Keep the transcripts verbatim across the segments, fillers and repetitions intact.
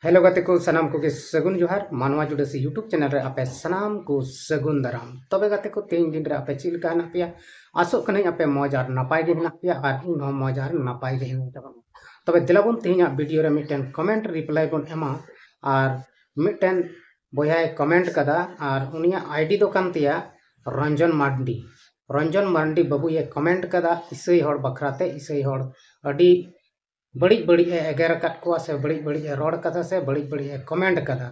Hello ᱜᱟᱛᱮ ᱠᱚ, ᱥᱟᱱᱟᱢ ᱠᱚᱜᱮ ᱥᱟᱹᱜᱩᱱ ᱡᱚᱦᱟᱨ᱾ ᱢᱟᱱᱣᱟ ᱡᱩᱰᱟᱹᱥᱤ YouTube ᱪᱮᱱᱮᱞ ᱨᱮ ᱟᱯᱮ ᱥᱟᱱᱟᱢ ᱠᱚ ᱥᱟᱹᱜᱩᱱ ᱫᱟᱨᱟᱢ᱾ ᱛᱚᱵᱮ ᱜᱟᱛᱮ ᱠᱚ, ᱛᱮᱦᱮᱧ ᱫᱤᱱ ᱨᱮ ᱟᱯᱮ ᱪᱮᱫ ᱞᱮᱠᱟ ᱦᱮᱱᱟᱜ ᱯᱮᱭᱟ? ᱟᱥᱚᱜ ᱠᱟᱹᱱᱟᱹᱧ ᱟᱯᱮ ᱢᱚᱡᱽ ᱟᱨ ᱱᱟᱯᱟᱭ ᱜᱮ ᱦᱮᱱᱟᱜ ᱯᱮᱭᱟ ᱟᱨ ᱤᱧ ᱦᱚᱸ ᱢᱚᱡᱽ ᱟᱨ ᱱᱟᱯᱟᱭ ᱜᱮ ᱦᱮᱱᱟᱹᱧ ᱛᱟᱵᱚᱱᱟ᱾ ᱛᱚᱵᱮ ᱫᱮᱞᱟ ᱵᱚᱱ ᱛᱮᱦᱮᱧᱟᱜ ᱵᱷᱤᱰᱤᱭᱳ ᱨᱮ ᱢᱤᱫᱴᱮᱱ ᱠᱚᱢᱮᱱᱴ ᱨᱤᱯᱞᱟᱭ ᱵᱚᱱ ᱮᱢᱟ᱾ ᱟᱨ ᱢᱤᱫᱴᱮᱱ ᱵᱚᱭᱦᱟᱭ ᱠᱚᱢᱮᱱᱴ ᱠᱟᱫᱟ ᱟᱨ ᱩᱱᱤᱭᱟᱜ ᱟᱭᱰᱤ ᱫᱚ ᱠᱟᱱ ᱛᱟᱭᱟ ᱨᱚᱧᱡᱚᱱ ᱢᱟᱨᱰᱤ᱾ ᱨᱚᱧᱡᱚᱱ ᱢᱟᱨᱰᱤ ᱵᱟᱹᱵᱩᱭ ᱠᱚᱢᱮᱱᱴ ᱠᱟᱫᱟ ᱤᱥᱟᱹᱭ ᱦᱚᱲ ᱵᱟᱠᱷᱨᱟ ᱛᱮ, ᱤᱥᱟᱹᱭ ᱦᱚᱲ ᱟᱹᱰᱤ ᱵᱟᱹᱲᱤᱡ ᱵᱟᱹᱲᱤᱡ ᱮ ᱮᱜᱮᱨ ᱟᱠᱟᱫ ᱠᱚᱣᱟ ᱥᱮ ᱵᱟᱹᱲᱤᱡ ᱵᱟᱹᱲᱤᱡ ᱮ ᱨᱚᱲ ᱠᱟᱫᱟ ᱥᱮ ᱵᱟᱹᱲᱤᱡ ᱵᱟᱹᱲᱤᱡ ᱮ ᱠᱚᱢᱮᱱᱴ ᱠᱟᱫᱟ᱾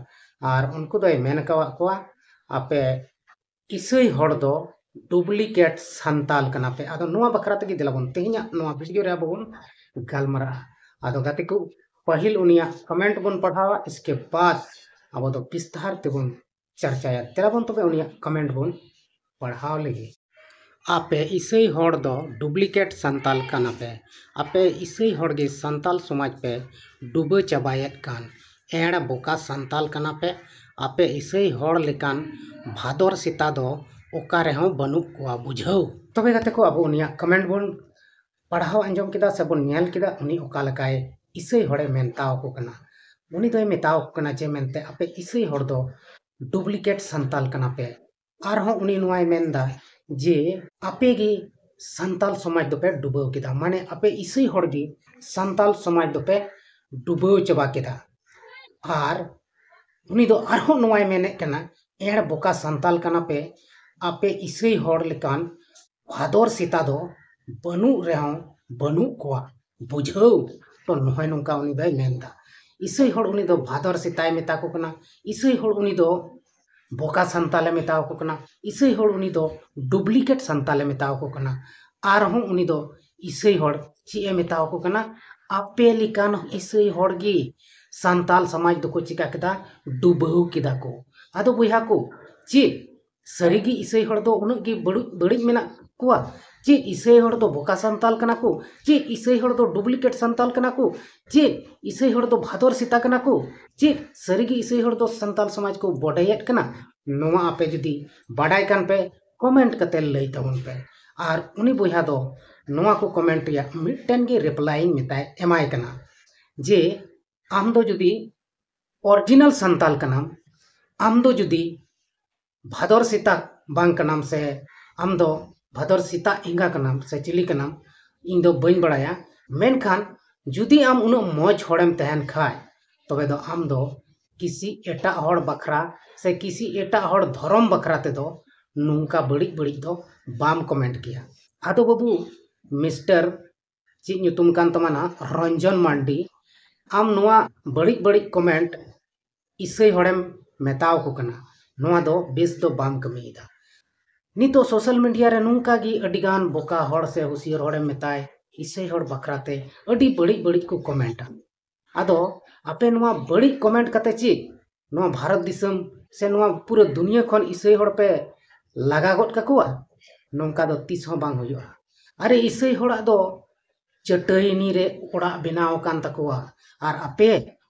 ᱟᱨ ᱩᱱᱠᱩ ᱫᱚᱭ ᱢᱮᱱ ᱠᱟᱣᱟᱫ ᱠᱚᱣᱟ, ᱟᱯᱮ ᱤᱥᱟᱹᱭ ᱦᱚᱲ ᱫᱚ ᱰᱩᱯᱞᱤᱠᱮᱴ ᱥᱟᱱᱛᱟᱞ ᱠᱟᱱᱟ ᱯᱮ᱾ ᱟᱫᱚ ᱱᱚᱣᱟ ᱵᱟᱠᱷᱨᱟ ᱛᱮᱜᱮ ᱫᱮᱞᱟ ᱵᱚᱱ ᱛᱮᱦᱮᱧᱟᱜ ᱱᱚᱣᱟ ᱵᱷᱤᱰᱤᱭᱳ ᱨᱮ ᱟᱵᱚ ᱵᱚᱱ ᱜᱟᱞᱢᱟᱨᱟᱜᱼᱟ᱾ ᱟᱫᱚ ᱜᱟᱛᱮ ᱠᱚ, ᱯᱟᱹᱦᱤᱞ ᱩᱱᱤᱭᱟᱜ ᱠᱚᱢᱮᱱᱴ ᱵᱚᱱ ᱯᱟᱲᱦᱟᱣᱟ, ᱤᱥᱠᱮ ᱵᱟᱫ ᱟᱵᱚ ᱫᱚ ᱵᱤᱥᱛᱟᱨ ᱛᱮᱵᱚᱱ ᱪᱟᱨᱪᱟᱭᱟ᱾ ᱫᱮᱞᱟ ᱵᱚᱱ ᱛᱚᱵᱮ ᱩᱱᱤᱭᱟᱜ ᱠᱚᱢᱮᱱᱴ ᱵᱚᱱ ᱯᱟᱲᱦᱟᱣ ᱞᱮᱜᱮ᱾ ᱟᱯᱮ ᱤᱥᱟᱹᱭ ᱦᱚᱲ ᱫᱚ ᱰᱩᱯᱞᱤᱠᱮᱴ ᱥᱟᱱᱛᱟᱞ ᱠᱟᱱᱟ ᱯᱮ᱾ ᱟᱯᱮ ᱤᱥᱟᱹᱭ ᱦᱚᱲ ᱜᱮ ᱥᱟᱱᱛᱟᱞ ᱥᱚᱢᱟᱡᱽ ᱯᱮ ᱰᱩᱵᱟᱹ ᱪᱟᱵᱟᱭᱮᱫ ᱠᱟᱱ᱾ ᱮᱲ ᱵᱚᱠᱟ ᱥᱟᱱᱛᱟᱞ ᱠᱟᱱᱟ ᱯᱮ᱾ ᱟᱯᱮ ᱤᱥᱟᱹᱭ ᱦᱚᱲ ᱞᱮᱠᱟᱱ ᱵᱷᱟᱫᱚᱨ ᱥᱮᱛᱟ ᱫᱚ ᱚᱠᱟ ᱨᱮᱦᱚᱸ ᱵᱟᱹᱱᱩᱜ ᱠᱚᱣᱟ, ᱵᱩᱡᱷᱟᱹᱣ᱾ ᱛᱚᱵᱮ ᱜᱟᱛᱮ ᱠᱚ, ᱟᱵᱚ ᱩᱱᱤᱭᱟᱜ ᱠᱚᱢᱮᱱᱴ ᱵᱚᱱ ᱯᱟᱲᱦᱟᱣ ᱟᱸᱡᱚᱢ ᱠᱮᱫᱟ ᱥᱮ ᱵᱚᱱ ᱧᱮᱞ ᱠᱮᱫᱟ, ᱩᱱᱤ ᱚᱠᱟ ᱞᱮᱠᱟᱭ ᱤᱥᱟᱹᱭ ᱦᱚᱲᱮ ᱢᱮᱛᱟᱣ ᱠᱚ ᱠᱟᱱᱟ᱾ ᱩᱱᱤ ᱫᱚᱭ ᱢᱮᱛᱟᱣ ᱠᱚ ᱠᱟᱱᱟ ᱡᱮ ᱢᱮᱱᱛᱮ ᱟᱯᱮ ᱤᱥᱟᱹᱭ ᱦᱚᱲ ᱫᱚ ᱰᱩᱯᱞᱤᱠᱮᱴ ᱥᱟᱱᱛᱟᱞ ᱠᱟᱱᱟ ᱯᱮ᱾ ᱟᱨᱦᱚᱸ ᱩᱱᱤ ᱱᱚᱣᱟᱭ ᱢᱮᱱᱫᱟ ᱡᱮ ᱟᱯᱮ ᱜᱮ ᱥᱟᱱᱛᱟᱞ ᱥᱚᱢᱟᱡᱽ ᱫᱚᱯᱮ ᱰᱩᱵᱟᱹᱣ ᱠᱮᱫᱟ, ᱢᱟᱱᱮ ᱟᱯᱮ ᱤᱥᱟᱹᱭ ᱦᱚᱲ ᱜᱮ ᱥᱟᱱᱛᱟᱞ ᱥᱚᱢᱟᱡᱽ ᱫᱚᱯᱮ ᱰᱩᱵᱟᱹᱣ ᱪᱟᱵᱟ ᱠᱮᱫᱟ᱾ ᱟᱨ ᱩᱱᱤ ᱫᱚ ᱟᱨᱦᱚᱸ ᱱᱚᱣᱟᱭ ᱢᱮᱱᱮᱫ ᱠᱟᱱᱟ, ᱮᱲ ᱵᱚᱠᱟ ᱥᱟᱱᱛᱟᱞ ᱠᱟᱱᱟ ᱯᱮ, ᱟᱯᱮ ᱤᱥᱟᱹᱭ ᱦᱚᱲ ᱞᱮᱠᱟᱱ ᱵᱷᱟᱫᱚᱨ ᱥᱮᱛᱟ ᱫᱚ ᱵᱟᱹᱱᱩᱜ ᱨᱮᱦᱚᱸ ᱵᱟᱹᱱᱩᱜ ᱠᱚᱣᱟ, ᱵᱩᱡᱷᱟᱹᱣ᱾ ᱛᱚ ᱱᱚᱜᱼᱚᱭ ᱱᱚᱝᱠᱟ ᱩᱱᱤ ᱫᱚᱭ ᱢᱮᱱᱫᱟ᱾ ᱤᱥᱟᱹᱭ ᱦᱚᱲ ᱩᱱᱤ ᱫᱚ ᱵᱷᱟᱫᱚᱨ ᱥᱮᱛᱟᱭ ᱢᱮᱛᱟ ᱠᱚ ᱠᱟᱱᱟ, ᱤᱥᱟᱹᱭ ᱦᱚᱲ ᱩᱱᱤ ᱫᱚ ᱵᱚᱠᱟ ᱥᱟᱱᱛᱟᱞᱮ ᱢᱮᱛᱟᱣ ᱠᱚ ᱠᱟᱱᱟ, ᱤᱥᱟᱹᱭ ᱦᱚᱲ ᱩᱱᱤ ᱫᱚ ᱰᱩᱯᱞᱤᱠᱮᱴ ᱥᱟᱱᱛᱟᱞᱮ ᱢᱮᱛᱟᱣ ᱠᱚ ᱠᱟᱱᱟ᱾ ᱟᱨᱦᱚᱸ ᱩᱱᱤ ᱫᱚ ᱤᱥᱟᱹᱭ ᱦᱚᱲ ᱪᱮᱫ ᱮ ᱢᱮᱛᱟᱣ ᱠᱚ ᱠᱟᱱᱟ? ᱟᱯᱮ ᱞᱮᱠᱟᱱ ᱤᱥᱟᱹᱭ ᱦᱚᱲ ᱜᱮ ᱥᱟᱱᱛᱟᱞ ᱥᱚᱢᱟᱡᱽ ᱫᱚᱠᱚ ᱪᱤᱠᱟ ᱠᱮᱫᱟ? ᱰᱩᱵᱟᱹᱣ ᱠᱮᱫᱟ ᱠᱚ᱾ ᱟᱫᱚ ᱵᱚᱭᱦᱟ ᱠᱚ, ᱪᱮᱫ ᱥᱟᱹᱨᱤᱜᱮ ᱤᱥᱟᱹᱭ ᱦᱚᱲ ᱫᱚ ᱩᱱᱟᱹᱜ ᱜᱮ ᱵᱟᱹᱲᱤᱡ, ᱵᱟᱹᱲᱤᱡ ᱢᱮᱱᱟᱜ ᱠᱚᱣᱟ? ᱪᱮᱫ ᱤᱥᱟᱹᱭ ᱦᱚᱲ ᱫᱚ ᱵᱚᱠᱟ ᱥᱟᱱᱛᱟᱞ ᱠᱟᱱᱟ ᱠᱚ? ᱪᱮᱫ ᱤᱥᱟᱹᱭ ᱦᱚᱲ ᱫᱚ ᱰᱩᱯᱞᱤᱠᱮᱴ ᱥᱟᱱᱛᱟᱞ ᱠᱟᱱᱟ ᱠᱚ? ᱪᱮᱫ ᱤᱥᱟᱹᱭ ᱦᱚᱲ ᱫᱚ ᱵᱷᱟᱫᱚᱨ ᱥᱮᱛᱟ ᱠᱟᱱᱟ ᱠᱚ? ᱪᱮᱫ ᱥᱟᱹᱨᱤᱜᱮ ᱤᱥᱟᱹᱭ ᱦᱚᱲ ᱫᱚ ᱥᱟᱱᱛᱟᱞ ᱥᱚᱢᱟᱡᱽ ᱠᱚ ᱵᱚᱰᱮᱭᱮᱫ ᱠᱟᱱᱟ? ᱱᱚᱣᱟ ᱟᱯᱮ ᱡᱩᱫᱤ ᱵᱟᱰᱟᱭ ᱠᱟᱱ ᱯᱮ, ᱠᱚᱢᱮᱱᱴ ᱠᱟᱛᱮ ᱞᱟᱹᱭ ᱛᱟᱵᱚᱱ ᱯᱮ᱾ ᱟᱨ ᱩᱱᱤ ᱵᱚᱭᱦᱟ ᱫᱚ ᱱᱚᱣᱟ ᱠᱚ ᱠᱚᱢᱮᱱᱴ ᱨᱮᱭᱟᱜ ᱢᱤᱫᱴᱮᱱ ᱜᱮ ᱨᱤᱯᱞᱟᱭᱤᱧ ᱢᱮᱛᱟᱭ, ᱮᱢᱟᱭ ᱠᱟᱱᱟ ᱡᱮ ᱟᱢ ᱫᱚ ᱡᱩᱫᱤ ᱚᱨᱤᱡᱤᱱᱟᱞ ᱥᱟᱱᱛᱟᱞ ᱠᱟᱱᱟᱢ, ᱟᱢ ᱫᱚ ᱡᱩᱫᱤ ᱵᱷᱟᱫᱚᱨ ᱥᱮᱛᱟ ᱵᱟᱝ ᱠᱟᱱᱟᱢ ᱥᱮ ᱟᱢ ᱫᱚ ᱵᱷᱟᱫᱚᱨ ᱥᱮᱛᱟ ᱮᱸᱜᱟ ᱠᱟᱱᱟᱢ ᱥᱮ ᱪᱤᱞᱤ ᱠᱟᱱᱟᱢ, ᱤᱧ ᱫᱚ ᱵᱟᱹᱧ ᱵᱟᱲᱟᱭᱟ᱾ ᱢᱮᱱᱠᱷᱟᱱ ᱡᱩᱫᱤ ᱟᱢ ᱩᱱᱟᱹᱜ ᱢᱚᱡᱽ ᱦᱚᱲᱮᱢ ᱛᱟᱦᱮᱱ ᱠᱷᱟᱡ, ᱛᱚᱵᱮ ᱫᱚ ᱟᱢ ᱫᱚ ᱠᱤᱥᱤ ᱮᱴᱟᱜ ᱦᱚᱲ ᱵᱟᱠᱷᱨᱟ ᱥᱮ ᱠᱤᱥᱤ ᱮᱴᱟᱜ ᱦᱚᱲ ᱫᱷᱚᱨᱚᱢ ᱵᱟᱠᱷᱨᱟ ᱛᱮᱫᱚ ᱱᱚᱝᱠᱟ ᱵᱟᱹᱲᱤᱡ ᱵᱟᱹᱲᱤᱡ ᱫᱚ ᱵᱟᱢ ᱠᱚᱢᱮᱱᱴ ᱜᱮᱭᱟ᱾ ᱟᱫᱚ ᱵᱟᱹᱵᱩ, ᱢᱤᱥᱴᱟᱨ ᱪᱮᱫ ᱧᱩᱛᱩᱢ ᱠᱟᱱ ᱛᱟᱢᱟ ᱱᱟ, ᱨᱚᱧᱡᱚᱱ ᱢᱟᱱᱰᱤ, ᱟᱢ ᱱᱚᱣᱟ ᱵᱟᱹᱲᱤᱡ ᱵᱟᱹᱲᱤᱡ ᱠᱚᱢᱮᱱᱴ ᱤᱥᱟᱹᱭ ᱦᱚᱲᱮᱢ ᱢᱮᱛᱟᱣ ᱠᱚ ᱠᱟᱱᱟ, ᱱᱚᱣᱟ ᱫᱚ ᱵᱮᱥ ᱫᱚ ᱵᱟᱢ ᱠᱟᱹᱢᱤᱭᱮᱫᱟ᱾ ᱱᱤᱛᱚᱜ ᱥᱳᱥᱟᱞ ᱢᱤᱰᱤᱭᱟ ᱨᱮ ᱱᱚᱝᱠᱟ ᱜᱮ ᱟᱹᱰᱤ ᱜᱟᱱ ᱵᱚᱠᱟ ᱦᱚᱲ ᱥᱮ ᱦᱩᱥᱤᱭᱟᱹᱨ ᱦᱚᱲᱮᱢ ᱢᱮᱛᱟᱭ, ᱤᱥᱟᱹᱭ ᱦᱚᱲ ᱵᱟᱠᱷᱨᱟ ᱛᱮ ᱟᱹᱰᱤ ᱵᱟᱹᱲᱤᱡ ᱵᱟᱹᱲᱤᱡ ᱠᱚ ᱠᱚᱢᱮᱱᱴᱟ᱾ ᱟᱫᱚ ᱟᱯᱮ ᱱᱚᱣᱟ ᱵᱟᱹᱲᱤᱡ ᱠᱚᱢᱮᱱᱴ ᱠᱟᱛᱮ ᱪᱮᱫ ᱱᱚᱣᱟ ᱵᱷᱟᱨᱚᱛ ᱫᱤᱥᱚᱢ ᱥᱮ ᱱᱚᱣᱟ ᱯᱩᱨᱟᱹ ᱫᱩᱱᱤᱭᱟᱹ ᱠᱷᱚᱱ ᱤᱥᱟᱹᱭ ᱦᱚᱲ ᱯᱮ ᱞᱟᱜᱟ ᱜᱚᱫ ᱠᱟᱠᱚᱣᱟ? ᱱᱚᱝᱠᱟ ᱫᱚ ᱛᱤᱥ ᱦᱚᱸ ᱵᱟᱝ ᱦᱩᱭᱩᱜᱼᱟ᱾ ᱟᱨᱮ, ᱤᱥᱟᱹᱭ ᱦᱚᱲᱟᱜ ᱫᱚ ᱪᱟᱹᱴᱟᱹᱭᱱᱤ ᱨᱮ ᱚᱲᱟᱜ ᱵᱮᱱᱟᱣ ᱟᱠᱟᱱ ᱛᱟᱠᱚᱣᱟ᱾ ᱟᱨ ᱟᱯᱮ,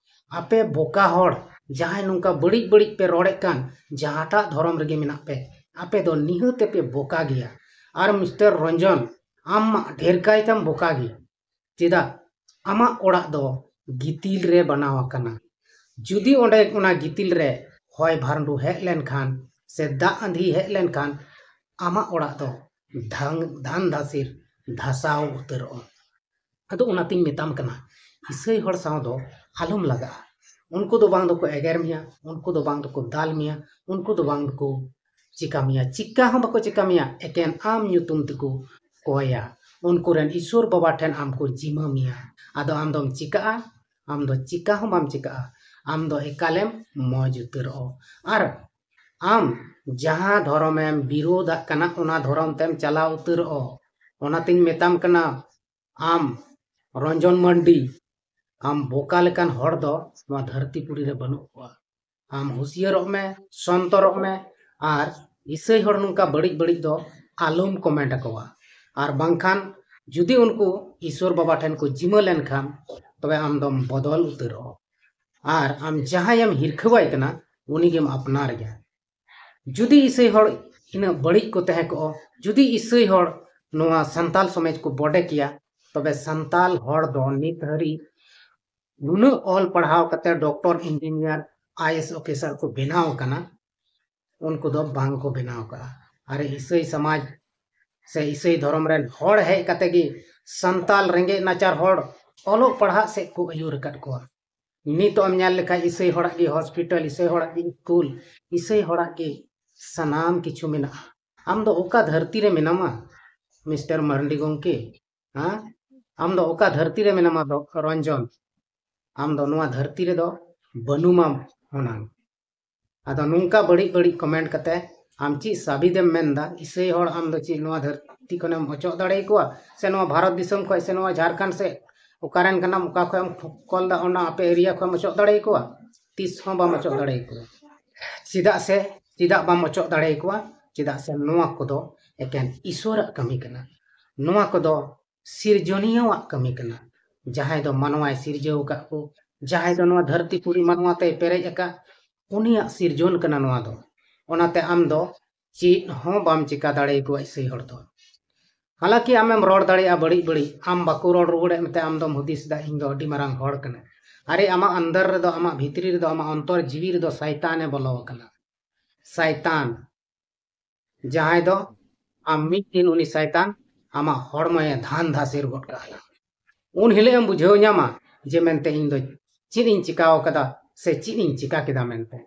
ᱟᱯᱮ ᱵᱚᱠᱟ ᱦᱚᱲ ᱡᱟᱦᱟᱸᱭ ᱱᱚᱝᱠᱟ ᱵᱟᱹᱲᱤᱡ ᱵᱟᱹᱲᱤᱡ ᱯᱮ ᱨᱚᱲᱮᱫ ᱠᱟᱱ, ᱡᱟᱦᱟᱸᱴᱟᱜ ᱫᱷᱚᱨᱚᱢ ᱨᱮᱜᱮ ᱢᱮᱱᱟᱜ ᱯᱮ, ᱟᱯᱮ ᱫᱚ ᱱᱤᱦᱟᱹᱛ ᱯᱮ ᱵᱚᱠᱟ ᱜᱮᱭᱟ᱾ ᱟᱨ ᱢᱤᱥᱴᱟᱨ ᱨᱚᱧᱡᱚᱱ, ᱟᱢ ᱢᱟ ᱰᱷᱮᱨ ᱠᱟᱭᱛᱮᱢ ᱵᱚᱠᱟ ᱜᱮᱭᱟ᱾ ᱪᱮᱫᱟᱜ? ᱟᱢᱟᱜ ᱚᱲᱟᱜ ᱫᱚ ᱜᱤᱛᱤᱞ ᱨᱮ ᱵᱮᱱᱟᱣ ᱟᱠᱟᱱᱟ᱾ ᱡᱩᱫᱤ ᱚᱸᱰᱮ ᱚᱱᱟ ᱜᱤᱛᱤᱞ ᱨᱮ ᱦᱚᱭ ᱵᱷᱟᱨᱰᱩ ᱦᱮᱡ ᱞᱮᱱᱠᱷᱟᱱ ᱥᱮ ᱫᱟᱜ ᱟᱸᱫᱷᱤ ᱦᱮᱡ ᱞᱮᱱᱠᱷᱟᱱ, ᱟᱢᱟᱜ ᱚᱲᱟᱜ ᱫᱚ ᱫᱷᱟᱝ-, ᱫᱷᱟᱱ ᱫᱷᱟᱥᱤᱨ ᱫᱷᱟᱥᱟᱣ ᱩᱛᱟᱹᱨᱚᱜᱼᱟ᱾ ᱟᱫᱚ ᱚᱱᱟᱛᱤᱧ ᱢᱮᱛᱟᱢ ᱠᱟᱱᱟ, ᱤᱥᱟᱹᱭ ᱦᱚᱲ ᱥᱟᱶ ᱫᱚ ᱟᱞᱚᱢ ᱞᱟᱜᱟᱜᱼᱟ᱾ ᱩᱱᱠᱩ ᱫᱚ ᱵᱟᱝ ᱫᱚᱠᱚ ᱮᱜᱮᱨ ᱢᱮᱭᱟ, ᱩᱱᱠᱩ ᱫᱚ ᱵᱟᱝ ᱫᱚᱠᱚ ᱫᱟᱞ ᱢᱮᱭᱟ, ᱩᱱᱠᱩ ᱫᱚ ᱵᱟᱝ ᱫᱚᱠᱚ ᱪᱤᱠᱟ ᱢᱮᱭᱟ, ᱪᱤᱠᱟ ᱦᱚᱸ ᱵᱟᱠᱚ ᱪᱤᱠᱟ ᱢᱮᱭᱟ, ᱮᱠᱮᱱ ᱟᱢ ᱧᱩᱛᱩᱢ ᱛᱮᱠᱚ ᱠᱚᱭᱟ᱾ ᱩᱱᱠᱩ ᱨᱮᱱ ᱤᱥᱚᱨ ᱵᱟᱵᱟ ᱴᱷᱮᱱ ᱟᱢ ᱠᱚ ᱡᱤᱢᱟᱹ ᱢᱮᱭᱟ᱾ ᱟᱫᱚ ᱟᱢ ᱫᱚᱢ ᱪᱤᱠᱟᱜᱼᱟ? ᱟᱢ ᱫᱚ ᱪᱤᱠᱟ ᱦᱚᱸ ᱵᱟᱢ ᱪᱤᱠᱟᱜᱼᱟ᱾ ᱟᱢ ᱫᱚ ᱮᱠᱟᱞᱮᱢ ᱢᱚᱡᱽ ᱩᱛᱟᱹᱨᱚᱜᱼᱟ᱾ ᱟᱨ ᱟᱢ ᱡᱟᱦᱟᱸ ᱫᱷᱚᱨᱚᱢᱮᱢ ᱵᱤᱨᱳᱫᱟᱜ ᱠᱟᱱᱟ, ᱚᱱᱟ ᱫᱷᱚᱨᱚᱢ ᱛᱮᱢ ᱪᱟᱞᱟᱣ ᱩᱛᱟᱹᱨᱚᱜᱼᱟ᱾ ᱚᱱᱟᱛᱤᱧ ᱢᱮᱛᱟᱢ ᱠᱟᱱᱟ, ᱟᱢ ᱨᱚᱧᱡᱚᱱ ᱢᱟᱱᱰᱤ, ᱟᱢ ᱵᱚᱠᱟ ᱞᱮᱠᱟᱱ ᱦᱚᱲ ᱫᱚ ᱱᱚᱣᱟ ᱫᱷᱟᱹᱨᱛᱤ ᱯᱩᱨᱤ ᱨᱮ ᱵᱟᱹᱱᱩᱜ ᱠᱚᱣᱟ᱾ ᱟᱢ ᱦᱩᱥᱤᱭᱟᱹᱨᱚᱜ ᱢᱮ, ᱥᱚᱱᱛᱚᱨᱚᱜ ᱢᱮ, ᱟᱨ ᱤᱥᱟᱹᱭ ᱦᱚᱲ ᱱᱚᱝᱠᱟ ᱵᱟᱹᱲᱤᱡ ᱵᱟᱹᱲᱤᱡ ᱫᱚ ᱟᱞᱚᱢ ᱠᱚᱢᱮᱱᱴ ᱟᱠᱚᱣᱟ᱾ ᱟᱨ ᱵᱟᱝᱠᱷᱟᱱ ᱡᱩᱫᱤ ᱩᱱᱠᱩ ᱤᱥᱚᱨ ᱵᱟᱵᱟ ᱴᱷᱮᱱ ᱠᱚ ᱡᱤᱢᱟᱹ ᱞᱮᱱᱠᱷᱟᱱ, ᱛᱚᱵᱮ ᱟᱢ ᱫᱚᱢ ᱵᱚᱫᱚᱞ ᱩᱛᱟᱹᱨᱚᱜᱼᱟ᱾ ᱟᱨ ᱟᱢ ᱡᱟᱦᱟᱸᱭᱮᱢ ᱦᱤᱨᱠᱷᱟᱹᱣᱟᱭ ᱠᱟᱱᱟ, ᱩᱱᱤᱜᱮᱢ ᱟᱯᱱᱟᱨᱮᱭᱟ᱾ ᱡᱩᱫᱤ ᱤᱥᱟᱹᱭ ᱦᱚᱲ ᱤᱱᱟᱹᱜ ᱵᱟᱹᱲᱤᱡ ᱠᱚ ᱛᱟᱦᱮᱸ ᱠᱚᱜᱼᱟ, ᱡᱩᱫᱤ ᱤᱥᱟᱹᱭ ᱦᱚᱲ ᱱᱚᱣᱟ ᱥᱟᱱᱛᱟᱞ ᱥᱚᱢᱟᱡᱽ ᱠᱚ ᱵᱚᱰᱮ ᱠᱮᱭᱟ, ᱛᱚᱵᱮ ᱥᱟᱱᱛᱟᱞ ᱦᱚᱲ ᱫᱚ ᱱᱤᱛ ᱦᱟᱹᱨᱤᱡ ᱱᱩᱱᱟᱹᱜ ᱚᱞ ᱯᱟᱲᱦᱟᱣ ᱠᱟᱛᱮ ᱰᱚᱠᱴᱚᱨ, ᱤᱧᱡᱤᱱᱤᱭᱟᱨ, ᱟᱭ ᱮ ᱮᱥ ᱚᱯᱷᱤᱥᱟᱨ ᱠᱚ ᱵᱮᱱᱟᱣ ᱟᱠᱟᱱᱟ, ᱩᱱᱠᱩ ᱫᱚ ᱵᱟᱝ ᱠᱚ ᱵᱮᱱᱟᱣ ᱟᱠᱟᱫᱼᱟ᱾ ᱟᱨ ᱤᱥᱟᱹᱭ ᱥᱚᱢᱟᱡᱽ ᱥᱮ ᱤᱥᱟᱹᱭ ᱫᱷᱚᱨᱚᱢ ᱨᱮᱱ ᱦᱚᱲ ᱦᱮᱡ ᱠᱟᱛᱮ ᱜᱮ ᱥᱟᱱᱛᱟᱞ ᱨᱮᱸᱜᱮᱡ ᱱᱟᱪᱟᱨ ᱦᱚᱲ ᱚᱞᱚᱜ ᱯᱟᱲᱦᱟᱜ ᱥᱮᱫ ᱠᱚ ᱟᱹᱭᱩᱨ ᱟᱠᱟᱫ ᱠᱚᱣᱟ᱾ ᱱᱤᱛᱚᱜ ᱮᱢ ᱧᱮᱞ ᱞᱮᱠᱷᱟᱡ ᱤᱥᱟᱹᱭ ᱦᱚᱲᱟᱜ ᱜᱮ ᱦᱚᱥᱯᱤᱴᱟᱞ, ᱤᱥᱟᱹᱭ ᱦᱚᱲᱟᱜ ᱜᱮ ᱥᱠᱩᱞ, ᱤᱥᱟᱹᱭ ᱦᱚᱲᱟᱜ ᱜᱮ ᱥᱟᱱᱟᱢ ᱠᱤᱪᱷᱩ ᱢᱮᱱᱟᱜᱼᱟ᱾ ᱟᱢ ᱫᱚ ᱚᱠᱟ ᱫᱷᱟᱹᱨᱛᱤ ᱨᱮ ᱢᱮᱱᱟᱢᱟ, ᱢᱤᱥᱴᱟᱨ ᱢᱟᱨᱰᱤ ᱜᱚᱢᱠᱮ? ᱦᱮᱸ, ᱟᱢ ᱫᱚ ᱚᱠᱟ ᱫᱷᱟᱹᱨᱛᱤ ᱨᱮ ᱢᱮᱱᱟᱢᱟ ᱫᱚ ᱨᱚᱧᱡᱚᱱ? ᱟᱢ ᱫᱚ ᱱᱚᱣᱟ ᱫᱷᱟᱹᱨᱛᱤ ᱨᱮᱫᱚ ᱵᱟᱹᱱᱩᱢᱟᱢ ᱦᱩᱱᱟᱹᱝ᱾ ᱟᱫᱚ ᱱᱚᱝᱠᱟ ᱵᱟᱹᱲᱤᱡ ᱵᱟᱹᱲᱤᱡ ᱠᱚᱢᱮᱱᱴ ᱠᱟᱛᱮ ᱟᱢ ᱪᱮᱫ ᱥᱟᱵᱤᱫᱮᱢ ᱢᱮᱱᱫᱟ? ᱤᱥᱟᱹᱭ ᱦᱚᱲ ᱟᱢ ᱫᱚ ᱪᱮᱫ ᱱᱚᱣᱟ ᱫᱷᱟᱹᱨᱛᱤ ᱠᱷᱚᱱᱮᱢ ᱚᱪᱚᱜ ᱫᱟᱲᱮᱭᱟᱠᱚᱣᱟ? ᱥᱮ ᱱᱚᱣᱟ ᱵᱷᱟᱨᱚᱛ ᱫᱤᱥᱚᱢ ᱠᱷᱚᱱ ᱥᱮ ᱱᱚᱣᱟ ᱡᱷᱟᱲᱠᱷᱚᱸᱰ ᱥᱮ ᱚᱠᱟᱨᱮᱱ ᱠᱟᱱᱟᱢ, ᱚᱠᱟ ᱠᱷᱚᱱ ᱮᱢ ᱠᱚᱞ ᱫᱟ, ᱚᱱᱟ ᱟᱯᱮ ᱮᱨᱤᱭᱟ ᱠᱷᱚᱱ ᱮᱢ ᱚᱪᱚᱜ ᱫᱟᱲᱮᱭᱟᱠᱚᱣᱟ? ᱛᱤᱥ ᱦᱚᱸ ᱵᱟᱢ ᱚᱪᱚᱜ ᱫᱟᱲᱮᱭᱟᱠᱚᱣᱟ᱾ ᱪᱮᱫᱟᱜ ᱥᱮ, ᱪᱮᱫᱟᱜ ᱵᱟᱢ ᱚᱪᱚᱜ ᱫᱟᱲᱮᱭᱟᱠᱚᱣᱟ? ᱪᱮᱫᱟᱜ ᱥᱮ ᱱᱚᱣᱟ ᱠᱚᱫᱚ ᱮᱠᱮᱱ ᱤᱥᱚᱨᱟᱜ ᱠᱟᱹᱢᱤ ᱠᱟᱱᱟ᱾ ᱱᱚᱣᱟ ᱠᱚᱫᱚ ᱥᱤᱨᱡᱚᱱᱤᱭᱟᱹᱣᱟᱜ ᱠᱟᱹᱢᱤ ᱠᱟᱱᱟ᱾ ᱡᱟᱦᱟᱸᱭ ᱫᱚ ᱢᱟᱱᱣᱟᱭ ᱥᱤᱨᱡᱟᱹᱣ ᱟᱠᱟᱫ ᱠᱚ, ᱡᱟᱦᱟᱸᱭ ᱫᱚ ᱱᱚᱣᱟ ᱫᱷᱟᱹᱨᱛᱤ ᱯᱩᱨᱤ ᱢᱟᱱᱣᱟ ᱛᱮᱭ ᱯᱮᱨᱮᱡ ᱟᱠᱟᱫ, ᱩᱱᱤᱭᱟᱜ ᱥᱤᱨᱡᱚᱱ ᱠᱟᱱᱟ ᱱᱚᱣᱟ ᱫᱚ᱾ ᱚᱱᱟᱛᱮ ᱟᱢ ᱫᱚ ᱪᱮᱫ ᱦᱚᱸ ᱵᱟᱢ ᱪᱤᱠᱟ ᱫᱟᱲᱮᱭᱟᱠᱚᱣᱟ ᱤᱥᱟᱹᱭ ᱦᱚᱲ ᱫᱚ᱾ ᱦᱟᱞᱟᱠᱤ ᱟᱢᱮᱢ ᱨᱚᱲ ᱫᱟᱲᱮᱭᱟᱜᱼᱟ ᱵᱟᱹᱲᱤᱡ ᱵᱟᱹᱲᱤᱡ, ᱟᱢ ᱵᱟᱠᱚ ᱨᱚᱲ ᱨᱩᱣᱟᱹᱲᱮᱫ ᱢᱮᱛᱮ ᱟᱢ ᱫᱚᱢ ᱦᱩᱫᱤᱥ ᱮᱫᱟ ᱤᱧ ᱫᱚ ᱟᱹᱰᱤ ᱢᱟᱨᱟᱝ ᱦᱚᱲ ᱠᱟᱱᱟ᱾ ᱟᱨᱮ, ᱟᱢᱟᱜ ᱟᱱᱫᱚᱨ ᱨᱮᱫᱚ, ᱟᱢᱟᱜ ᱵᱷᱤᱛᱨᱤ ᱨᱮᱫᱚ, ᱟᱢᱟᱜ ᱚᱱᱛᱚᱨ ᱡᱤᱣᱤ ᱨᱮᱫᱚ ᱥᱟᱭᱛᱟᱱᱮ ᱵᱚᱞᱚ ᱟᱠᱟᱱᱟ᱾ ᱥᱟᱭᱛᱟᱱ, ᱡᱟᱦᱟᱸᱭ ᱫᱚ ᱟᱢ ᱢᱤᱫ ᱫᱤᱱ ᱩᱱᱤ ᱥᱟᱭᱛᱟᱱ ᱟᱢᱟᱜ ᱦᱚᱲᱢᱚᱭ ᱫᱷᱟᱱ ᱫᱷᱟᱥᱮᱨ ᱜᱚᱫ ᱠᱟᱜᱼᱟ᱾ ᱩᱱ ᱦᱤᱞᱳᱜ ᱮᱢ ᱵᱩᱡᱷᱟᱹᱣ ᱧᱟᱢᱟ ᱡᱮ ᱢᱮᱱᱛᱮ ᱤᱧ ᱫᱚ ᱪᱮᱫ ᱤᱧ ᱪᱤᱠᱟᱹᱣ ᱠᱟᱫᱟ ᱥᱮ ᱪᱮᱫ ᱤᱧ ᱪᱤᱠᱟ ᱠᱮᱫᱟ ᱢᱮᱱᱛᱮ᱾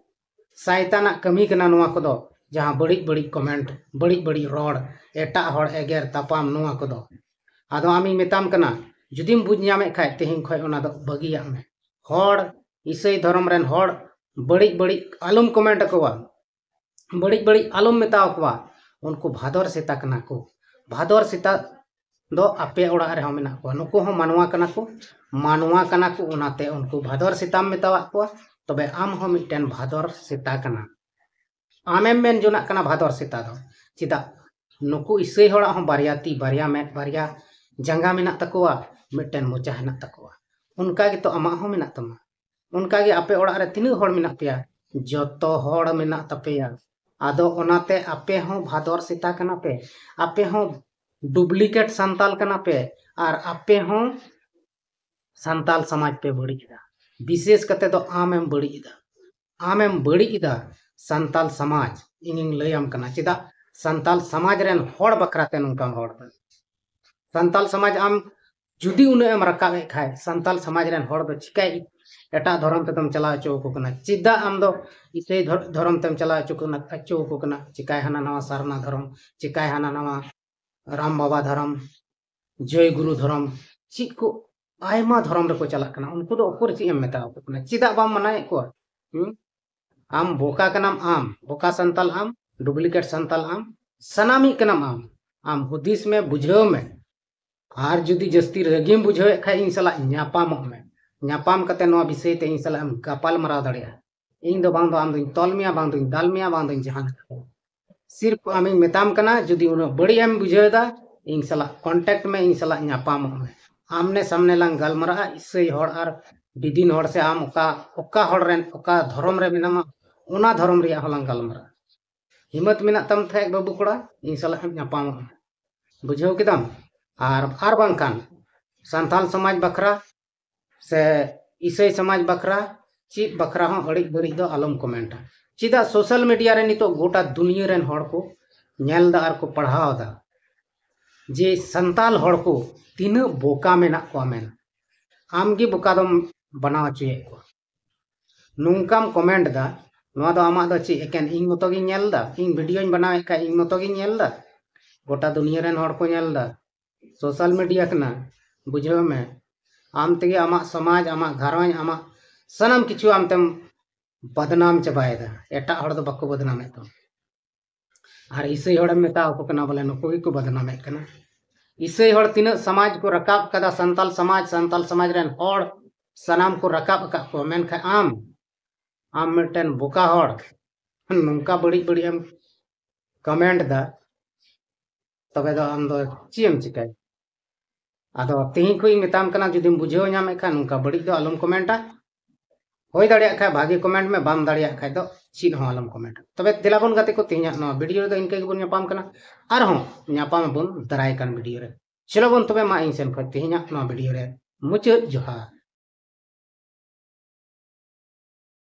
ᱥᱟᱭᱛᱟᱱᱟᱜ ᱠᱟᱹᱢᱤ ᱠᱟᱱᱟ ᱱᱚᱣᱟ ᱠᱚᱫᱚ, ᱡᱟᱦᱟᱸ ᱵᱟᱹᱲᱤᱡ ᱵᱟᱹᱲᱤᱡ ᱠᱚᱢᱮᱱᱴ, ᱵᱟᱹᱲᱤᱡ ᱵᱟᱹᱲᱤᱡ ᱨᱚᱲ, ᱮᱴᱟᱜ ᱦᱚᱲ ᱮᱜᱮᱨ ᱛᱟᱯᱟᱢ, ᱱᱚᱣᱟ ᱠᱚᱫᱚ᱾ ᱟᱫᱚ ᱟᱢᱤᱧ ᱢᱮᱛᱟᱢ ᱠᱟᱱᱟ, ᱡᱩᱫᱤᱢ ᱵᱩᱡᱽ ᱧᱟᱢᱮᱫ ᱠᱷᱟᱡ ᱛᱮᱦᱮᱧ ᱠᱷᱚᱡ ᱚᱱᱟ ᱫᱚ ᱵᱟᱹᱜᱤᱭᱟᱜ ᱢᱮ᱾ ᱦᱚᱲ, ᱤᱥᱟᱹᱭ ᱫᱷᱚᱨᱚᱢ ᱨᱮᱱ ᱦᱚᱲ ᱵᱟᱹᱲᱤᱡ ᱵᱟᱹᱲᱤᱡ ᱟᱞᱚᱢ ᱠᱚᱢᱮᱱᱴ ᱟᱠᱚᱣᱟ᱾ ᱵᱟᱹᱲᱤᱡ ᱵᱟᱹᱲᱤᱡ ᱟᱞᱚᱢ ᱢᱮᱛᱟᱣ ᱠᱚᱣᱟ᱾ ᱩᱱᱠᱩ ᱵᱷᱟᱫᱚᱨ ᱥᱮᱛᱟ ᱠᱟᱱᱟ ᱠᱚ᱾ ᱵᱷᱟᱫᱚᱨ ᱥᱮᱛᱟ ᱫᱚ ᱟᱯᱮ ᱚᱲᱟᱜ ᱨᱮᱦᱚᱸ ᱢᱮᱱᱟᱜ ᱠᱚᱣᱟ᱾ ᱱᱩᱠᱩ ᱦᱚᱸ ᱢᱟᱱᱣᱟ ᱠᱟᱱᱟ ᱠᱚ, ᱢᱟᱱᱣᱟ ᱠᱟᱱᱟ ᱠᱚ, ᱚᱱᱟᱛᱮ ᱩᱱᱠᱩ ᱵᱷᱟᱫᱚᱨ ᱥᱮᱛᱟᱢ ᱢᱮᱛᱟᱣᱟᱜ ᱠᱚᱣᱟ᱾ ᱛᱚᱵᱮ ᱟᱢ ᱦᱚᱸ ᱢᱤᱫᱴᱮᱱ ᱵᱷᱟᱫᱚᱨ ᱥᱮᱛᱟ ᱠᱟᱱᱟ᱾ ᱟᱢᱮᱢ ᱢᱮᱱ ᱡᱚᱱᱟᱜ ᱠᱟᱱᱟ ᱵᱷᱟᱫᱚᱨ ᱥᱮᱛᱟ ᱫᱚ᱾ ᱪᱮᱫᱟᱜ? ᱱᱩᱠᱩ ᱤᱥᱟᱹᱭ ᱦᱚᱲᱟᱜ ᱦᱚᱸ ᱵᱟᱨᱭᱟ ᱛᱤ, ᱵᱟᱨᱭᱟ ᱢᱮᱫ, ᱵᱟᱨᱭᱟ ᱡᱟᱸᱜᱟ ᱢᱮᱱᱟᱜ ᱛᱟᱠᱚᱣᱟ, ᱢᱤᱫᱴᱮᱱ ᱢᱚᱪᱟ ᱦᱮᱱᱟᱜ ᱛᱟᱠᱚᱣᱟ᱾ ᱚᱱᱠᱟ ᱜᱮᱛᱚ ᱟᱢᱟᱜ ᱦᱚᱸ ᱢᱮᱱᱟᱜ ᱛᱟᱢᱟ᱾ ᱚᱱᱠᱟ ᱜᱮ ᱟᱯᱮ ᱚᱲᱟᱜ ᱨᱮ ᱛᱤᱱᱟᱹᱜ ᱦᱚᱲ ᱢᱮᱱᱟᱜ ᱯᱮᱭᱟ? ᱡᱚᱛᱚ ᱦᱚᱲ ᱢᱮᱱᱟᱜ ᱛᱟᱯᱮᱭᱟ᱾ ᱟᱫᱚ ᱚᱱᱟᱛᱮ ᱟᱯᱮ ᱦᱚᱸ ᱵᱷᱟᱫᱚᱨ ᱥᱮᱛᱟ ᱠᱟᱱᱟ ᱯᱮ, ᱟᱯᱮ ᱦᱚᱸ ᱰᱩᱯᱞᱤᱠᱮᱴ ᱥᱟᱱᱛᱟᱞ ᱠᱟᱱᱟ ᱯᱮ, ᱟᱨ ᱟᱯᱮ ᱦᱚᱸ ᱥᱟᱱᱛᱟᱞ ᱥᱚᱢᱟᱡᱽ ᱯᱮ ᱵᱟᱹᱲᱤᱡ ᱮᱫᱟ᱾ ᱵᱤᱥᱮᱥ ᱠᱟᱛᱮ ᱫᱚ ᱟᱢᱮᱢ ᱵᱟᱹᱲᱤᱡ ᱮᱫᱟ᱾ ᱟᱢᱮᱢ ᱵᱟᱹᱲᱤᱡ ᱮᱫᱟ ᱥᱟᱱᱛᱟᱞ ᱥᱚᱢᱟᱡᱽ᱾ ᱤᱧᱤᱧ ᱞᱟᱹᱭᱟᱢ ᱠᱟᱱᱟ ᱪᱮᱫᱟᱜ ᱥᱟᱱᱛᱟᱞ ᱥᱚᱢᱟᱡᱽ ᱨᱮᱱ ᱦᱚᱲ ᱵᱟᱠᱷᱨᱟ ᱛᱮ ᱱᱚᱝᱠᱟᱢ ᱨᱚᱲ ᱮᱫᱟ᱾ ᱥᱟᱱᱛᱟᱞ ᱥᱚᱢᱟᱡᱽ ᱟᱢ ᱡᱩᱫᱤ ᱩᱱᱟᱹᱜ ᱮᱢ ᱨᱟᱠᱟᱵ ᱮᱫ ᱠᱷᱟᱡ, ᱥᱟᱱᱛᱟᱞ ᱥᱚᱢᱟᱡᱽ ᱨᱮᱱ ᱦᱚᱲ ᱫᱚ ᱪᱤᱠᱟᱹᱭ ᱮᱴᱟᱜ ᱫᱷᱚᱨᱚᱢ ᱛᱮᱫᱚᱢ ᱪᱟᱞᱟᱣ ᱦᱚᱪᱚ ᱟᱠᱚ ᱠᱟᱱᱟ? ᱪᱮᱫᱟᱜ ᱟᱢ ᱫᱚ ᱤᱥᱟᱹᱭ ᱫᱷᱚᱨ-, ᱫᱷᱚᱨᱚᱢ ᱛᱮᱢ ᱪᱟᱞᱟᱣ ᱦᱚᱪᱚ ᱠᱟᱱᱟ, ᱦᱚᱪᱚ ᱟᱠᱚ ᱠᱟᱱᱟ? ᱪᱤᱠᱟᱹᱭ ᱦᱟᱱᱟ ᱱᱟᱣᱟ ᱥᱟᱨᱱᱟ ᱫᱷᱚᱨᱚᱢ, ᱪᱤᱠᱟᱹᱭ ᱦᱟᱱᱟ ᱱᱟᱣᱟ ᱨᱟᱢ ᱵᱟᱵᱟ ᱫᱷᱚᱨᱚᱢ, ᱡᱚᱭ ᱜᱩᱨᱩ ᱫᱷᱚᱨᱚᱢ, ᱪᱮᱫ ᱠᱚ ᱟᱭᱢᱟ ᱫᱷᱚᱨᱚᱢ ᱨᱮᱠᱚ ᱪᱟᱞᱟᱜ ᱠᱟᱱᱟ᱾ ᱩᱱᱠᱩ ᱫᱚ ᱩᱠᱩᱨ ᱪᱮᱫ ᱮᱢ ᱢᱮᱛᱟ ᱟᱠᱚ ᱠᱟᱱᱟ? ᱪᱮᱫᱟᱜ ᱵᱟᱢ ᱢᱟᱱᱟᱭᱮᱫ ᱠᱚᱣᱟ? ᱦᱩᱸ? ᱟᱢ ᱵᱚᱠᱟ ᱠᱟᱱᱟᱢ, ᱟᱢ ᱵᱚᱠᱟ ᱥᱟᱱᱛᱟᱞ, ᱟᱢ ᱰᱩᱯᱞᱤᱠᱮᱴ ᱥᱟᱱᱛᱟᱞ, ᱟᱢ ᱥᱟᱱᱟᱢᱤᱡ ᱠᱟᱱᱟᱢ᱾ ᱟᱢ, ᱟᱢ ᱦᱩᱫᱤᱥ ᱢᱮ, ᱵᱩᱡᱷᱟᱹᱣ ᱢᱮ᱾ ᱟᱨ ᱡᱩᱫᱤ ᱡᱟᱹᱥᱛᱤ ᱨᱟᱹᱜᱤᱢ ᱵᱩᱡᱷᱟᱹᱣᱮᱫ ᱠᱷᱟᱡ, ᱤᱧ ᱥᱟᱞᱟᱜ ᱧᱟᱯᱟᱢᱚᱜ ᱢᱮ᱾ ᱧᱟᱯᱟᱢ ᱠᱟᱛᱮ ᱱᱚᱣᱟ ᱵᱤᱥᱚᱭ ᱛᱮ ᱤᱧ ᱥᱟᱞᱟᱜ ᱮᱢ ᱜᱟᱯᱟᱞ ᱢᱟᱨᱟᱣ ᱫᱟᱲᱮᱭᱟᱜᱼᱟ᱾ ᱤᱧ ᱫᱚ ᱵᱟᱝ ᱫᱚ ᱟᱢ ᱫᱚᱧ ᱛᱚᱞ ᱢᱮᱭᱟ, ᱵᱟᱝ ᱫᱚᱧ ᱫᱟᱞ ᱢᱮᱭᱟ, ᱵᱟᱝ ᱫᱚᱧ ᱡᱟᱦᱟᱱ ᱠᱟᱛᱷᱟ᱾ ᱥᱤᱨᱯ ᱟᱢᱤᱧ ᱢᱮᱛᱟᱢ ᱠᱟᱱᱟ, ᱡᱩᱫᱤ ᱩᱱᱟᱹᱜ ᱵᱟᱹᱲᱤᱡ ᱮᱢ ᱵᱩᱡᱷᱟᱹᱣ ᱮᱫᱟ, ᱤᱧ ᱥᱟᱞᱟᱜ ᱠᱚᱱᱴᱟᱠᱴ ᱢᱮ, ᱤᱧ ᱥᱟᱞᱟᱜ ᱧᱟᱯᱟᱢᱚᱜ ᱢᱮ᱾ ᱟᱢᱱᱮ ᱥᱟᱢᱱᱮ ᱞᱟᱝ ᱜᱟᱞᱢᱟᱨᱟᱜᱼᱟ, ᱤᱥᱟᱹᱭ ᱦᱚᱲ ᱟᱨ ᱵᱤᱫᱤᱱ ᱦᱚᱲ ᱥᱮ ᱟᱢ ᱚᱠᱟ, ᱚᱠᱟ ᱦᱚᱲ ᱨᱮᱱ, ᱚᱠᱟ ᱫᱷᱚᱨᱚᱢ ᱨᱮ ᱢᱮᱱᱟᱢᱟ, ᱚᱱᱟ ᱫᱷᱚᱨᱚᱢ ᱨᱮᱭᱟᱜ ᱦᱚᱸᱞᱟᱝ ᱜᱟᱞᱢᱟᱨᱟᱜᱼᱟ᱾ ᱦᱤᱢᱢᱚᱛ ᱢᱮᱱᱟᱜ ᱛᱟᱢ ᱠᱷᱟᱡ ᱵᱟᱹᱵᱩ ᱠᱚᱲᱟ, ᱤᱧ ᱥᱟᱞᱟᱜ ᱮᱢ ᱧᱟᱯᱟᱢᱚᱜ ᱢᱮ᱾ ᱵᱩᱡᱷᱟᱹᱣ ᱠᱮᱫᱟᱢ? ᱟᱨ, ᱟᱨ ᱵᱟᱝᱠᱷᱟᱱ ᱥᱟᱱᱛᱟᱞ ᱥᱚᱢᱟᱡᱽ ᱵᱟᱠᱷᱨᱟ ᱥᱮ ᱤᱥᱟᱹᱭ ᱥᱚᱢᱟᱡᱽ ᱵᱟᱠᱷᱨᱟ, ᱪᱮᱫ ᱵᱟᱠᱷᱨᱟ ᱦᱚᱸ ᱟᱹᱲᱤᱡ ᱵᱟᱹᱲᱤᱡ ᱫᱚ ᱟᱞᱚᱢ ᱠᱚᱢᱮᱱᱴᱟ᱾ ᱪᱮᱫᱟᱜ ᱥᱳᱥᱟᱞ ᱢᱤᱰᱤᱭᱟ ᱨᱮ ᱱᱤᱛᱚᱜ ᱜᱚᱴᱟ ᱫᱩᱱᱤᱭᱟᱹ ᱨᱮᱱ ᱦᱚᱲ ᱠᱚ ᱧᱮᱞ ᱮᱫᱟ ᱟᱨ ᱠᱚ ᱯᱟᱲᱦᱟᱣ ᱮᱫᱟ ᱡᱮ ᱥᱟᱱᱛᱟᱞ ᱦᱚᱲ ᱠᱚ ᱛᱤᱱᱟᱹᱜ ᱵᱚᱠᱟ ᱢᱮᱱᱟᱜ ᱠᱚᱣᱟ ᱢᱮᱱ᱾ ᱟᱢᱜᱮ ᱵᱚᱠᱟ ᱫᱚᱢ ᱵᱮᱱᱟᱣ ᱦᱚᱪᱚᱭᱮᱫ ᱠᱚᱣᱟ᱾ ᱱᱚᱝᱠᱟᱢ ᱠᱚᱢᱮᱱᱴ ᱮᱫᱟ, ᱱᱚᱣᱟ ᱫᱚ ᱟᱢᱟᱜ ᱫᱚ ᱪᱮᱫ ᱮᱠᱮᱱ ᱤᱧ ᱢᱚᱛᱚ ᱜᱤᱧ ᱧᱮᱞ ᱮᱫᱟ? ᱤᱧ ᱵᱷᱤᱰᱤᱭᱳᱧ ᱵᱮᱱᱟᱣᱮᱫ ᱠᱷᱟᱡ ᱤᱧ ᱢᱚᱛᱚ ᱜᱤᱧ ᱧᱮᱞ ᱮᱫᱟ? ᱜᱚᱴᱟ ᱫᱩᱱᱤᱭᱟᱹ ᱨᱮᱱ ᱦᱚᱲ ᱠᱚ ᱧᱮᱞ ᱮᱫᱟ᱾ ᱥᱳᱥᱟᱞ ᱢᱤᱰᱤᱭᱟ ᱠᱟᱱᱟ, ᱵᱩᱡᱷᱟᱹᱣ ᱢᱮ᱾ ᱟᱢ ᱛᱮᱜᱮ ᱟᱢᱟᱜ ᱥᱚᱢᱟᱡᱽ, ᱟᱢᱟᱜ ᱜᱷᱟᱨᱚᱸᱡᱽ, ᱟᱢᱟᱜ ᱥᱟᱱᱟᱢ ᱠᱤᱪᱷᱩ ᱟᱢ ᱛᱮᱢ ᱵᱟᱫᱱᱟᱢ ᱪᱟᱵᱟᱭᱮᱫᱟ᱾ ᱮᱴᱟᱜ ᱦᱚᱲ ᱫᱚ ᱵᱟᱠᱚ ᱵᱟᱫᱱᱟᱢᱮᱫ ᱛᱟᱢᱟ᱾ ᱟᱨ ᱤᱥᱟᱹᱭ ᱦᱚᱲᱮᱢ ᱢᱮᱛᱟ ᱟᱠᱚ ᱠᱟᱱᱟ ᱵᱚᱞᱮ ᱱᱩᱠᱩ ᱜᱮᱠᱚ ᱵᱟᱫᱱᱟᱢᱮᱫ ᱠᱟᱱᱟ᱾ ᱤᱥᱟᱹᱭ ᱦᱚᱲ ᱛᱤᱱᱟᱹᱜ ᱥᱚᱢᱟᱡᱽ ᱠᱚ ᱨᱟᱠᱟᱵ ᱠᱟᱫᱟ, ᱥᱟᱱᱛᱟᱞ ᱥᱚᱢᱟᱡᱽ, ᱥᱟᱱᱛᱟᱞ ᱥᱚᱢᱟᱡᱽ ᱨᱮᱱ ᱦᱚᱲ ᱥᱟᱱᱟᱢ ᱠᱚ ᱨᱟᱠᱟᱵ ᱟᱠᱟᱫ ᱠᱚᱣᱟ, ᱢᱮᱱᱠᱷᱟᱱ ᱟᱢ, ᱟᱢ ᱢᱤᱫᱴᱮᱱ ᱵᱚᱠᱟ ᱦᱚᱲ ᱱᱚᱝᱠᱟ ᱵᱟᱹᱲᱤᱡ ᱵᱟᱹᱲᱤᱡ ᱮᱢ ᱠᱚᱢᱮᱱᱴ ᱮᱫᱟ, ᱛᱚᱵᱮ ᱫᱚ ᱟᱢ ᱫᱚ ᱪᱮᱫ ᱮᱢ ᱪᱤᱠᱟᱹᱭᱟ? ᱟᱫᱚ ᱛᱮᱦᱮᱧ ᱠᱷᱚᱱ ᱤᱧ ᱢᱮᱛᱟᱢ ᱠᱟᱱᱟ, ᱡᱩᱫᱤᱢ ᱵᱩᱡᱷᱟᱹᱣ ᱧᱟᱢᱮᱫ ᱠᱷᱟᱱ ᱱᱚᱝᱠᱟ ᱵᱟᱹᱲᱤᱡ ᱫᱚ ᱟᱞᱚᱢ ᱠᱚᱢᱮᱱᱴᱟ᱾ ᱦᱩᱭ ᱫᱟᱲᱮᱭᱟᱜ ᱠᱷᱟᱡ ᱵᱷᱟᱜᱮ ᱠᱚᱢᱮᱱᱴ ᱢᱮ, ᱵᱟᱢ ᱫᱟᱲᱮᱭᱟᱜ ᱠᱷᱟᱡ ᱫᱚ ᱪᱮᱫ ᱦᱚᱸ ᱟᱞᱚᱢ ᱠᱚᱢᱮᱱᱴᱟ᱾ ᱛᱚᱵᱮ ᱫᱮᱞᱟ ᱵᱚᱱ ᱜᱟᱛᱮ ᱠᱚ, ᱛᱮᱦᱮᱧᱟᱜ ᱱᱚᱣᱟ ᱵᱷᱤᱰᱤᱭᱳ ᱨᱮᱫᱚ ᱤᱱᱠᱟᱹ ᱜᱮᱵᱚᱱ ᱧᱟᱯᱟᱢ ᱠᱟᱱᱟ, ᱟᱨᱦᱚᱸ ᱧᱟᱯᱟᱢ ᱟᱵᱚᱱ ᱫᱟᱨᱟᱭ ᱠᱟᱱ ᱵᱷᱤᱰᱤᱭᱳ ᱨᱮ᱾ ᱪᱚᱞᱚ ᱵᱚᱱ ᱛᱚᱵᱮ ᱢᱟ ᱤᱧ ᱥᱮᱱ ᱠᱷᱚᱱ ᱛᱮᱦᱮᱧᱟᱜ ᱱᱚᱣᱟ ᱵᱷᱤᱰᱤᱭᱳ ᱨᱮ ᱢᱩᱪᱟᱹᱫ ᱡᱚᱦᱟᱨ᱾